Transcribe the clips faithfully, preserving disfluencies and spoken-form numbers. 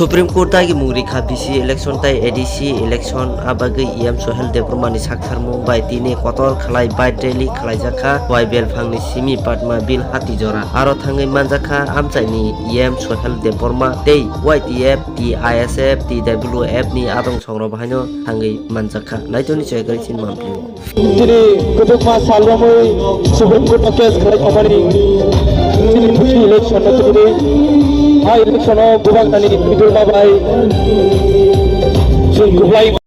Supreme Court dagi mung rikha V C election tai A D C election, a bagwi E M Sohel Debbarma ni saktharmung bai tini kotor khlai bike rally khlaijakha, Y belphang ni simi Padma Bill hati jora. Aro thangwi manjakha amchaini E M Sohel Debbarma tei Y T F, T I S F, T W F ni adong songrok bahaino thangwi manjakha. Naitoni choi gari chin mampli. Chini kwbangma sal romwi Supreme Court o case khlai thangmani chini busi election no tubudi. A election o bubagrani bidulma bai chwng kwplai.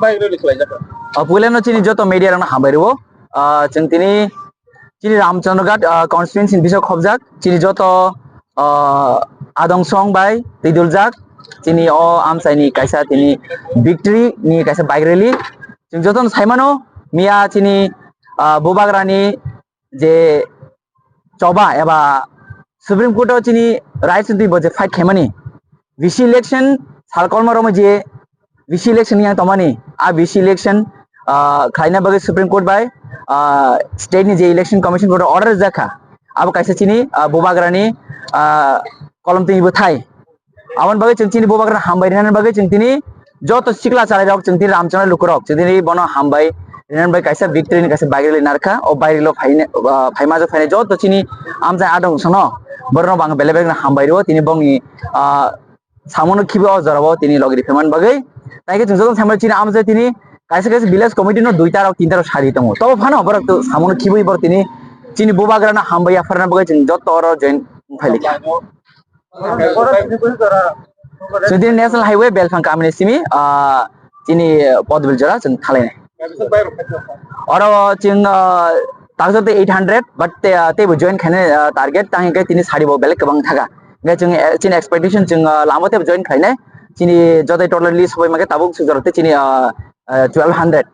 Bai rally khlaijak. Ah, puilano chini joto media rokno hambai rwo. Ah, chwng tini chini Ramchandraghat, ah, constituency ni bisok khobjak chini joto, ah, adong song bai twiduljak chini o amchaini kaisa tini victory ni kaisa bike rally. Chwng jotono saimano miya chini, ah, bubagrani je choba eba Supreme Court o chini rights ni twi bo je fight khaimani, V C election sal kolma romwi je V C election yang tongmani, a V C election, ah, khlaina bagwi Supreme Court bai, ah, state ni je election commission court order jakha, abo kaisa chini, ah, bubagrani, ah, kolom twi bwthai. Aboni bagwi chwng chini bubagrano hambai rinani bagwi chwng tini joto sikla chalairok chwng tini Ramchandra lukurok chwng tini bono hambai rinani bagwi kaisa victory ni kaisa bike rally narwkha. O bike rally o phaine, ah, phaima jok phainai joto chini amchai adong sono borokno bang belai belai hambai rwo tini bongni, ah, samono khibi o jorao tini logi riphaimani bagwi. Tai khe chwng joto sambai chini amchai tini kaisa kaisa village committee no duita rok tinta rok sadi tongo. Tobo phano borok to samono khibui borok tini chini bubagrano hambai yapharna bagwi chwng joto oro join wngphailikha. Chwng tini National Highway Belphang kamini simi, ah, chini Podbil jora chwng thalainai. Oro chwng, ah, takjak tei eight hundred, but te, ah, teibo join khainai, ah, target tang hwnkhe tini sari bo belai kwbang thaka. Hwnkhe chwng, eh, chini expectation chwng, ah, lama teibo join khlainai. Chini joto total list bai mankhe tabuk sujaro tei chini, ah, ah, twelve hundred.